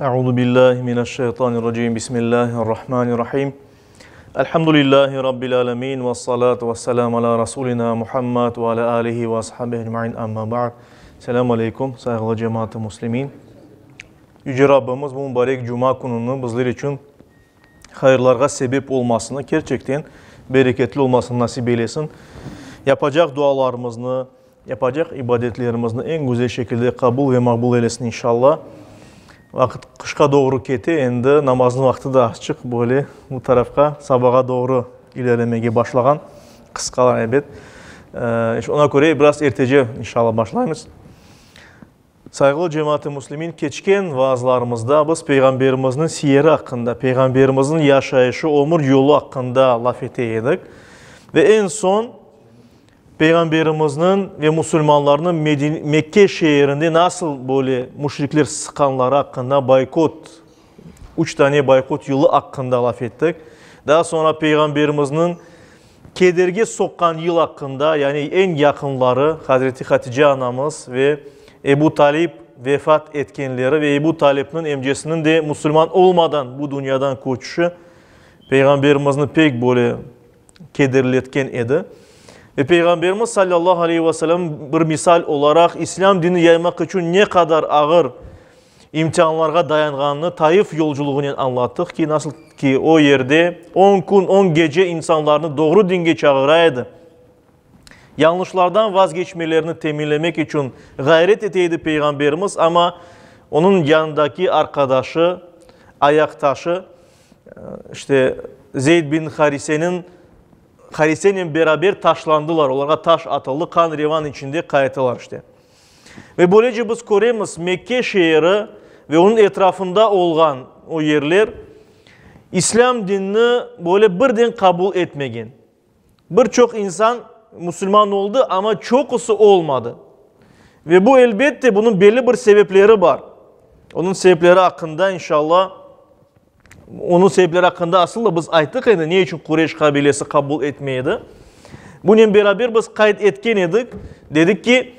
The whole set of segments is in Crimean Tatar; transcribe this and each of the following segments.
Euzu billahi mineşşeytanirracim. Bismillahirrahmanirrahim. Elhamdülillahi rabbil alamin ve salatu vesselam ala rasulina Muhammed ve ala alihi ve ashabihi ecmaîn. Amma ba'd. Selamu aleykum, sayğılı cemaat-ı muslimin. Yüce Rabbimiz bu mübarek cuma kününi bizler içün hayırlarğa sebep olmasını, kerçekten bereketli olmasını nasip eylesin. Yapacaq dualarımıznı, Yapacaq ibadetlerimizni eñ güzel şekilde qabul ve maqbul eylesin inşalla. Vaqıt qışqa doğru kete, endi namaznıñ vaqtı da azçıq böyle bu tarafqa, sabağa doğru ilerlemege başlağan, qısqalar ebet. Ona köre biraz ertece inşalla başlaymız. Sayğılı cemaat-ı müslimin, keçken vaazlarımızda biz Peyğamberimizniñ siyeri aqqında, Peyğamberimizniñ yaşayışı, ömür yolu aqqında laf ete edik. Ve eñ soñ Peyğamberimizniñ ve musulmanlarnıñ Mekke şeerinde nasıl böyle müşrikler sıqqanları aqqında, boykot, üç tane boykot yılı aqqında laf ettik. Daa soñra Peyğamberimizniñ Kederge soqqan yıl aqqında, yani eñ yaqınları, Hazreti Hatice anamız ve Ebu Talib vefat etkenleri ve Ebu Talibniñ emcesiniñ de musulman olmadan bu dünyadan köçüşi Peyğamberimizni pek böyle kederletken edi. Ve Peyğamberimiz sallallahu aleyhi ve sellem bir misal olaraq İslâm dini yaymaq içün ne qadar ağır imtianlarğa dayanğanını Taif yolculığınen añlattıq ki, nasıl ki o yerde on kün, on gece insanlarnı doğru dinge çağıra edi, yañlışlardan vazgeçmelerini teminlemek içün ğayret ete edi Peyğamberimiz, amma onıñ yanındaki arqadaşı, ayaqtaşı, işte, Zeyd bin Hariseniñ, Harisenen beraber taşlandılar, olarğa taş atıldı, qan-revan içinde qaytılar, işte. Ve böylece biz köremiz, Mekke şeeri ve onıñ etrafında olğan o yerler İslâm dinini böyle birden qabul etmegen. Bir çoq insan musulman oldı, amma çoqusı olmadı. Ve bu, elbette, bunıñ belli bir sebepleri bar. Onıñ sebepleri aqqında, inşallah, Onıñ sebepleri aqqında asıl da biz ayttıq endi, ne içün Qureyş qabilesi qabul etmey edi. Bunen beraber biz qayd etken edik, dedik ki,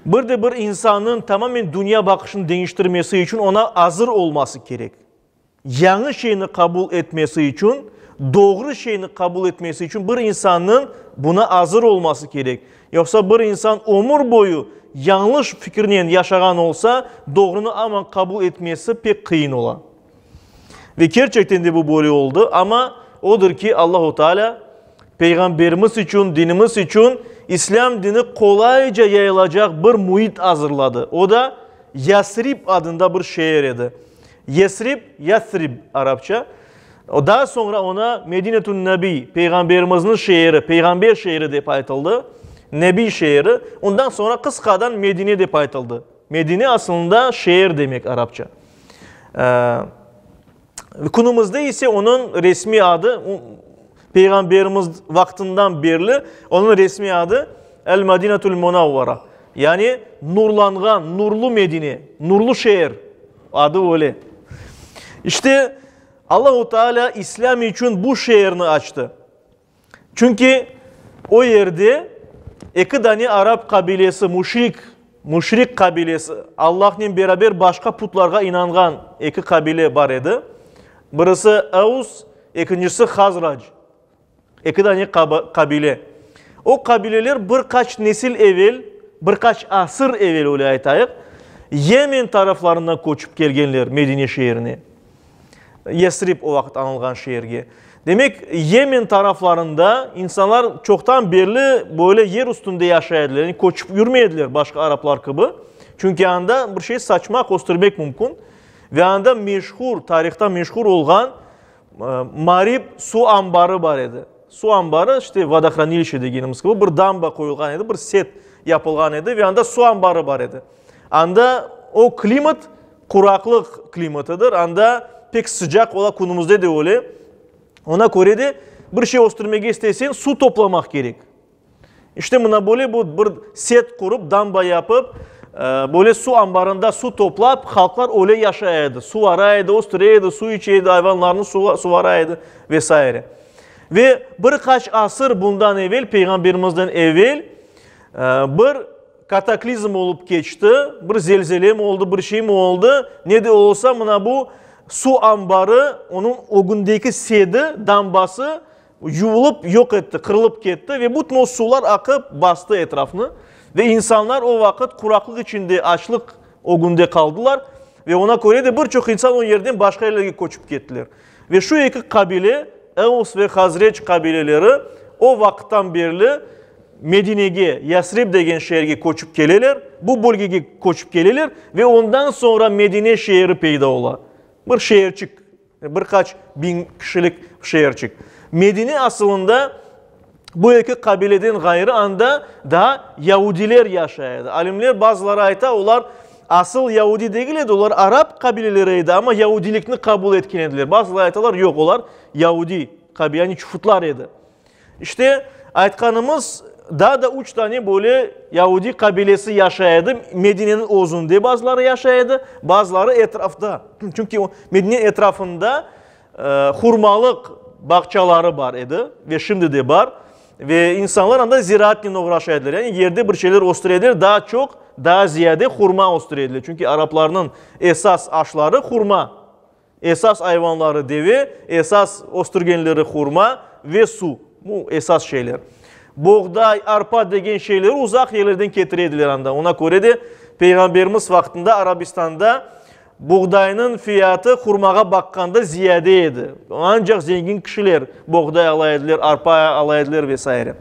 bir de bir insannıñ tamamen dünya baqışını deñiştirmesi içün oña azır olması kerek. Yañı şeyni qabul etmesi içün, doğru şeyni qabul etmesi içün bir insannıñ buna azır olması kerek. Yoqsa bir insan ömür boyu yañlış fikirnen yaşağan olsa, doğrunı aman qabul etmesi pek qıyın ola. Ve kerçekten de bu böyle oldı, amma odır ki, Allahu Teala Peyğamberimiz içün, dinimiz içün İslâm dini qolayca yayılacaq bir müit azırladı. O da Yasrib adında bir şeer edi. Yesrib, Yathrib arapça. Daa soñra oña Medinetün-Nebi, Peyğamberimizniñ şeeri, Peyğamber şeeri dep aytıldı, Nebi şeeri, ondan soñra qısqadan Medine dep aytıldı. Medine asılında şeer demek arapça. Künümizde ise onıñ resmiy adı, Peyğamberimiz vaqtından berli onıñ resmiy adı El-Madinetül-Munavvara, yani nurlanğan, nurlu Medine, nurlu şeer adı öyle. İşte, Allahu Teala İslâm içün bu şeerni açtı. Çünki o yerde eki dane arap qabilesi, müşrik, müşrik qabilesi, Allahnen beraber başqa putlarğa inanğan eki qabile bar edi. Birisi Eus, ekincisi Hazrac. Eki dane qabile. O qabileler bir qaç nesil evel, bir qaç asır evel öyle aytayıq, Yemen taraflarından köçip kelgenler Medine şeerine. Yesrib o vaqıt añılğan şeerge. Demek, Yemen taraflarında insanlar çoqtan berli böyle yer üstünde yaşay ediler, yani köçip yürmey ediler başqa araplar kibi. Çünki anda bir şey saçmaq, östürmek mümkün. Ve anda meşhur, tarihta meşhur olğan Marib suv anbarı bar edi. Suv anbarı, işte, vodohranilişçe degenimiz kibi, bir damba qoyulğan edi, bir set yapılğan edi ve anda suv anbarı bar edi. Anda o klimat quraqlıq klimatıdır, anda pek sıcaq ola, künümizde de öyle. Ona köre de bir şey östürmege isteseñ, suv toplamaq kerek. İşte mına böyle bu bir set qurıp, damba yapıp, böyle suv anbarında suv toplap, halqlar öyle yaşay edi. Suvara edi, östüre edi, suv içe edi, ayvanlarnı suvara edi ve saire. Ve bir qaç asır bundan evel, Peyğamberimizden evel, bir. kataklizm olıp keçti, bir zelzele mi oldı, bir şey mi oldı, ne de olsa mına bu suv anbarı, onıñ ögündeki sedi, dambası yuvulıp yoq etti, qırılıp ketti ve bütün o suvlar aqıp bastı etrafnı. Ve insanlar o vaqıt quraqlıq içinde, açlıq ögünde qaldılar ve ona köre de bir çoq insan o yerden başqa yerlerge köçip kettiler. Ve şu eki qabile, Eus ve Hazrec qabileleri o vaqıttan berli Medinege, Yasrib degen şeerge köçip keleler, bu bölgege köçip keleler ve ondan soñra Medine şeeri peyda ola. Bir şeerçik, bir qaç biñ kişilik şeerçik. Medine asılında bu eki qabileden ğayrı anda daa yaudiler yaşay edi. Alimler bazıları ayta, olar asıl yaudi degil edi, olar arap qabileleri edi, amma yaudilikni qabul etken ediler. Bazıları aytalar, yoq, olar yaudi, yani çufutlar edi. İşte, aytqanımız, daa da üç tane böyle yaudi qabilesi yaşay edi, Medineniñ özünde bazıları yaşay edi, bazıları etrafta. Çünki Medine etrafında hurmalıq bağçaları bar edi ve şimdi de bar. Ve insanlar anda ziraatnen oğraşa ediler, yani yerde bir şeyler östüre ediler, daa çoq, daa ziyade hurma östüre ediler. Çünki araplarnıñ esas aşları hurma. Esas ayvanları deve, esas östürgenleri hurma ve suv. Bu esas şeyler. Boğday, arpa degen şeyleri uzaq yerlerden ketire ediler anda. Ona köre de Peyğamberimiz vaqtında Arabistanda boğdaynıñ fiyatı hurmağa baqqanda ziyade edi. Ancaq zengin kişiler boğday ala ediler, arpa ala ediler ve saire.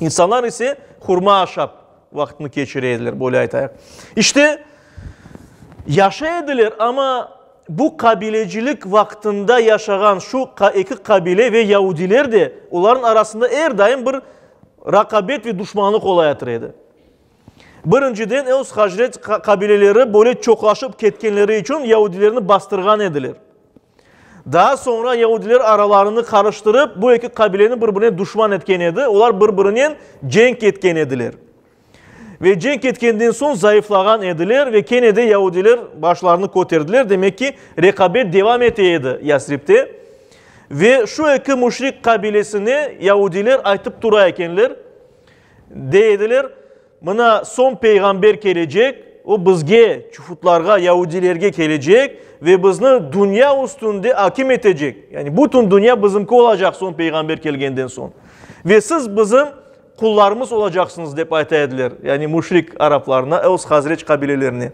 İnsanlar ise hurma aşap vaqtını keçire ediler, böyle aytayıq. İşte, yaşay ediler, amma bu qabilecilik vaqtında yaşağan şu eki qabile ve yaudiler de, olarnıñ arasında er daim bir raqabet ve duşmanlıq olayatır edi. Birinciden, Eus-Hacrec qabileleri böyle çoqlaşıp ketkenleri içün yaudilerni bastırğan ediler. Daa soñra yaudiler aralarını qarıştırıp, bu eki qabileni bir-birine duşman etken edi, olar bir-birinen cenk etken ediler. Ve cenk etkenden soñ zayıflağan ediler ve kene de yaudiler başlarını köterdiler, demek ki, reqabet devam ete edi Yasribte. Ve şu eki müşrik qabilesine yaudiler aytıp tura ekenler, dey ediler, Mına, soñ peyğamber kelecek, o bizge, çufutlarğa, yaudilerge kelecek ve bizni dünya üstünde akim etecek. Yani bütün dünya bizimki olacaq soñ peyğamber kelgenden soñ. Ve siz bizim qullarımız olacaqsıñız, dep ayta ediler, yani müşrik araplarına, Eus-Hazrec qabilelerine.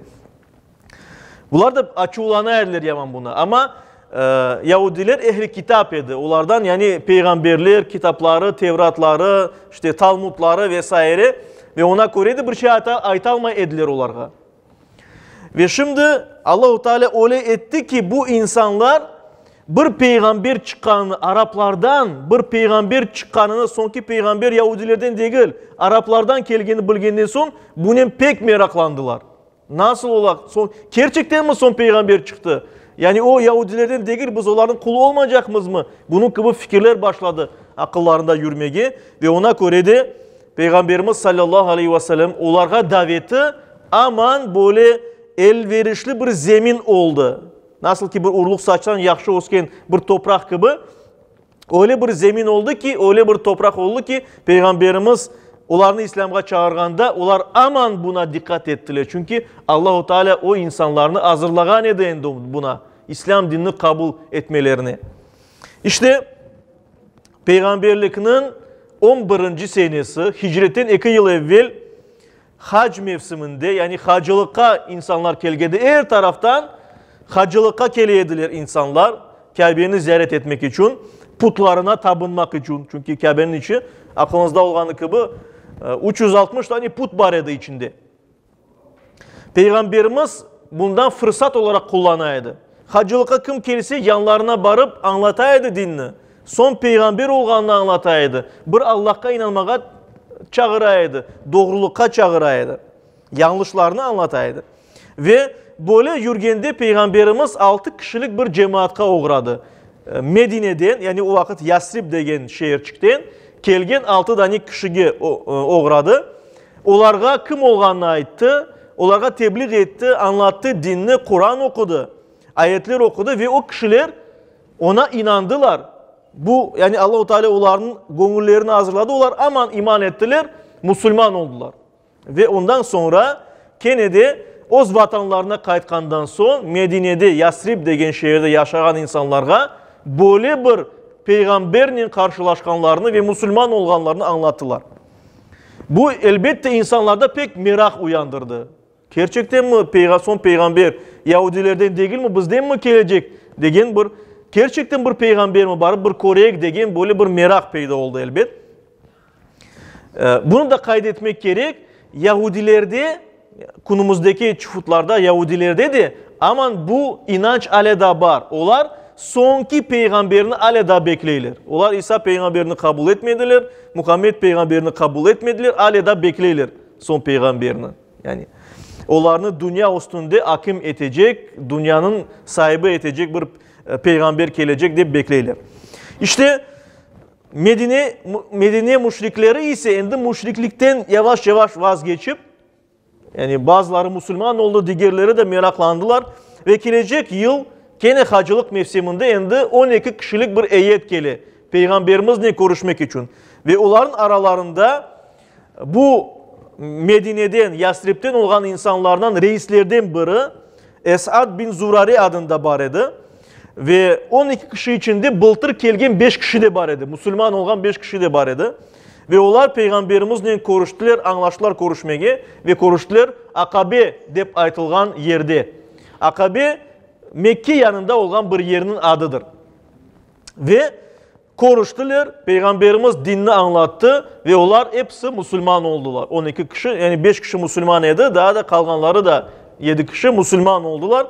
Bular da açuvlana ediler yaman buna. Amma yaudiler ehli kitap edi. Olardan yani peyğamberler, kitapları, Tevratları, işte Talmudları ve saire ve ona köre de bir şey aytalmay ediler olarğa. Ve şimdi Allahu Teala öyle etti ki, bu insanlar bir peyğamber çıqqanını, araplardan bir peyğamber çıqqanını, soñki peyğamber yaudilerden degil, araplardan kelgenini bilgenden soñ, bunen pek meraqlandılar. Nasıl ola? Soñ, kerçektenmi soñ peyğamber çıqtı? Yani o yaudilerden degil, biz olarnıñ qulu olmaycaqmızmı? Bunıñ kibi fikirler başladı aqıllarında yürmege ve ona köre de Peyğamberimiz salâllahu aleyhi ve sellem olarğa daveti aman böyle elverişli bir zemin oldı. Nasıl ki bir urluq saçsan yahşı ösken bir topraq kibi, Öyle bir zemin oldı ki, öyle bir topraq oldı ki, Peyğamberimiz olarnı İslâmğa çağırğanda, olar aman buna diqqat ettiler. Çünki Allahu Teala o insanlarnı azırlağan edi endi buna, İslâm dinini qabul etmelerine. İşte, Peyğamberlikniñ on birinci senesi, hicretten eki yıl evvel, Hac mevsiminde, yani hacılıqqa insanlar kelgende, er taraftan hacılıqqa kele ediler insanlar, Kâbeni ziyaret etmek içün, putlarına tabınmaq içün. Çünki Kâbeniñ içi, aqlıñızda olğanı kibi, 360 tane put bar edi içinde. Peyğamberimiz bundan fırsat olaraq qullana edi. Hacılıqqa kim kelse, yanlarına barıp añlata edi dinni. Soñ peyğamber olğanını añlata edi. Bir Allahqa inanmağa çağıra edi, doğrulıqqa çağıra edi. Yañlışlarnı añlata edi. Ve böyle yürgende peyğamberimiz altı kişilik bir cemaatqa oğradı. Medineden, yani o vaqıt Yasrib degen şeerçikten kelgen altı dane kişige oğradı. Olarğa kim olğanını ayttı, olarğa tebliğ etti, añlattı dinni, Quran oqudı, ayetler oqudı ve o kişiler oña inandılar. Bu, yani Allahu Teala olarnıñ göñüllerini azırladı, olar aman iman ettiler, musulman oldular. Ve ondan soñra kene de öz vatanlarına qaytqandan soñ Medinede, Yasrib degen şeerde yaşağan insanlarğa böyle bir peyğambernen qarşılaşqanlarını ve musulman olğanlarını añlattılar. Bu, elbette, insanlarda pek meraq uyandırdı. Kerçektenmi soñ peyğamber yaudilerden degilmi, bizdenmi kelecek degen bir, kerçekten bir peyğambermi, barıp bir köreyik degen böyle bir meraq peyda oldı, elbet. Bunı da qayd etmek kerek, yahudilerde, künümizdeki çufutlarda, yahudilerde de aman bu inanç ale daa bar. Olar soñki peyğamberni ale daa bekleyler. Olar İsa peyğamberni qabul etmediler, Muhammed peyğamberni qabul etmediler, ale daa bekleyler soñ peyğamberni. Yani, olarnı dünya üstünde akim etecek, dünyanıñ saibi etecek bir peyğamber kelecek dep bekleyler. İşte, Medine, Medine müşrikleri ise endi müşriklikten yavaş-yavaş vazgeçip, yani bazıları musulman oldı, digerleri de meraqlandılar ve kelecek yıl kene hacılıq mevsiminde endi 12 kişilik bir eyet kele Peyğamberimiznen körüşmek içün. Ve olarnıñ aralarında bu Medineden, Yasribten olğan insanlardan, reislerden biri Esad bin Zurare adında bar edi. Ve 12 kişi içinde bıltır kelgen beş kişi de bar edi, musulman olğan beş kişi de bar edi. Ve olar Peyğamberimiznen körüştiler, añlaştılar körüşmege ve körüştiler Aqabe dep aytılğan yerde. Aqabe, Mekke yanında olğan bir yerniñ adıdır. Ve körüştiler, Peyğamberimiz dinni añlattı ve olar episi musulman oldılar. 12 kişi, yani beş kişi musulman edi, daa da qalğanları da yedi kişi musulman oldılar.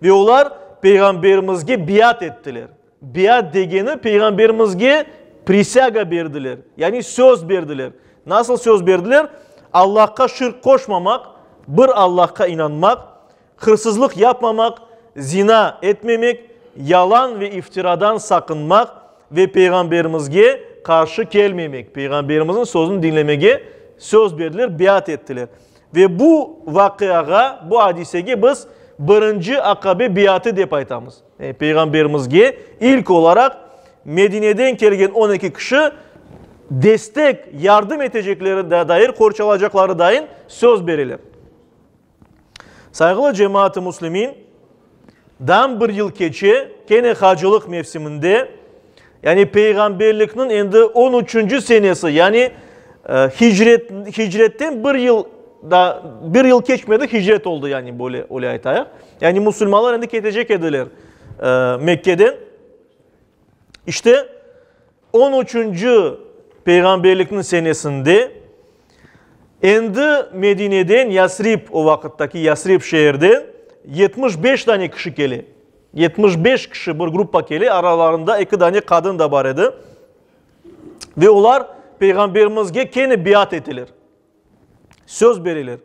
Ve olar Peyğamberimizge biat ettiler. Biat degeni, Peyğamberimizge prisâga berdiler, yani söz berdiler. Nasıl söz berdiler? Allahqa şirk qoşmamaq, bir Allahqa inanmaq, Hırsızlıq yapmamaq, zina etmemek, yalan ve iftiradan saqınmaq ve Peyğamberimizge qarşı kelmemek, Peyğamberimizniñ sözüni diñlemege söz berdiler, biat ettiler. Ve bu vaqiağa, bu adisege biz birinci Aqabe biatı dep aytamız. Yani Peyğamberimizge ilk olaraq Medineden kelgen 12 kişi destek, yardım etecekleri dair, qorçalacaqları dair söz bereler. Sayğılı cemaat-ı müslimin, dam bir yıl keçe, kene hacılıq mevsiminde, yani peyğamberlikniñ endi on üçünci senesi, yani hicret, hicretten bir yıl da, bir yıl keçmedi, hicret oldı, yani böyle, öyle aytayıq. Yani musulmanlar endi ketecek ediler Mekkeden. İşte, on üçünci peyğamberlikniñ senesinde endi Medineden, Yasrib, o vaqıttaki Yasrib şeerden 75 dane kişi kele. 75 kişi bir gruppa kele, aralarında eki dane qadın da bar edi. Ve olar Peyğamberimizge kene biat eteler. Söz bereler,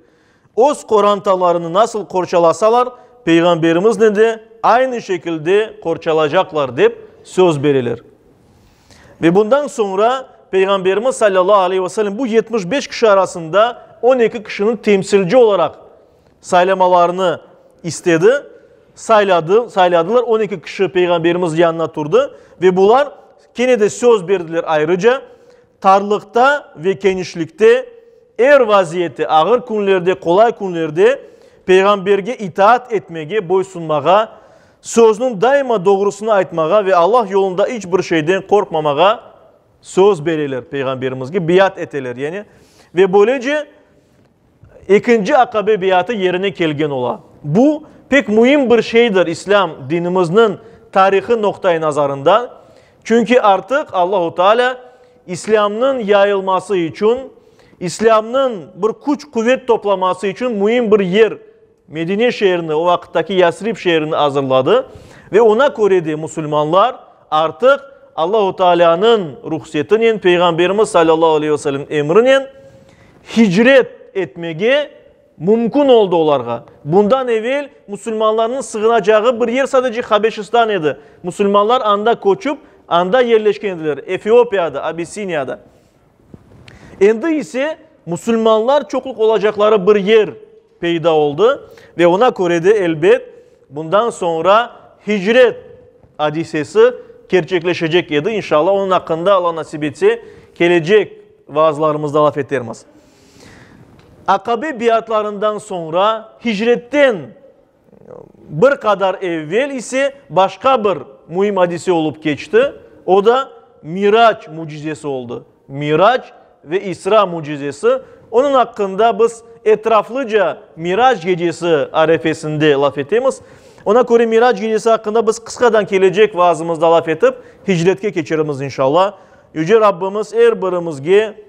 öz qorantalarını nasıl qorçalasalar, Peyğamberimizni de aynı şekilde qorçalacaqlar, dep söz bereler. Ve bundan soñra Peyğamberimiz salâllahu aleyhi ve sellem bu 75 kişi arasında 12 kişini temsilci olaraq saylamalarını istedi. Sayladı, sayladılar, 12 kişi Peyğamberimiz yanına turdı ve bular kene de söz berdiler ayrıca, Tarlıqta ve kenişlikte, er vaziyette, ağır künlerde, qolay künlerde Peyğamberge itaat etmege, boysunmağa, sözniñ daima doğrusını aytmağa ve Allah yolunda iç bir şeyden qorqmamağa söz bereler, Peyğamberimizge biat eteler, yani. Ve böylece Ekinci Aqabe biatı yerine kelgen ola. Bu, pek müim bir şeydir İslâm dinimizniñ tarihı noqta-i nazarından, çünki artıq Allahu Teala İslâmnıñ yayılması içün, İslâmnıñ bir küç-quvet toplaması içün müim bir yer, Medine şeerini, o vaqıttaki Yasrib şeerini azırladı ve ona köre de musulmanlar artıq Allahu Tealânıñ ruhsetinen, Peyğamberimiz salâllahu aleyhi ve sellem emrinen Hicret etmege mümkün oldı olarğa. Bundan evel musulmanlarnıñ sığınacağı bir yer sadece Habeşistan edi. Musulmanlar anda köçip, anda yerleşken ediler, Efiopiyada, Abissiniyada. Endi ise musulmanlar çoqluq olacaqları bir yer peyda oldı ve ona köre de, elbet, bundan soñra hicret adisesi kerçekleşecek edi. İnşallah, onıñ aqqında, Alla nasip etse, kelecek vaazlarımızda laf etermiz. Aqabe biatlarından soñra, hicretten bir qadar evvel ise başqa bir müim adise olıp keçti, o da Mirac mücizesi oldı. Mirac ve İsra mücizesi, onıñ aqqında biz etraflıca Mirac gecesi arefesinde laf etemiz. Ona köre Mirac gecesi aqqında biz qısqadan kelecek vaazımızda laf etip, hicretke keçerimiz inşallah. Yüce Rabbimiz er birimizge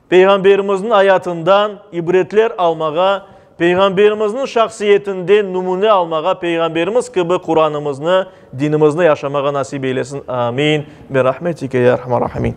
Peyğamberimizniñ ayatından ibretler almağa, Peyğamberimizniñ şahsiyetinden nümüne almağa, Peyğamberimiz kibi Quranımıznı, dinimizni yaşamağa nasip eylesin. Amin. Bi rahmetike ya erhamer rahimin.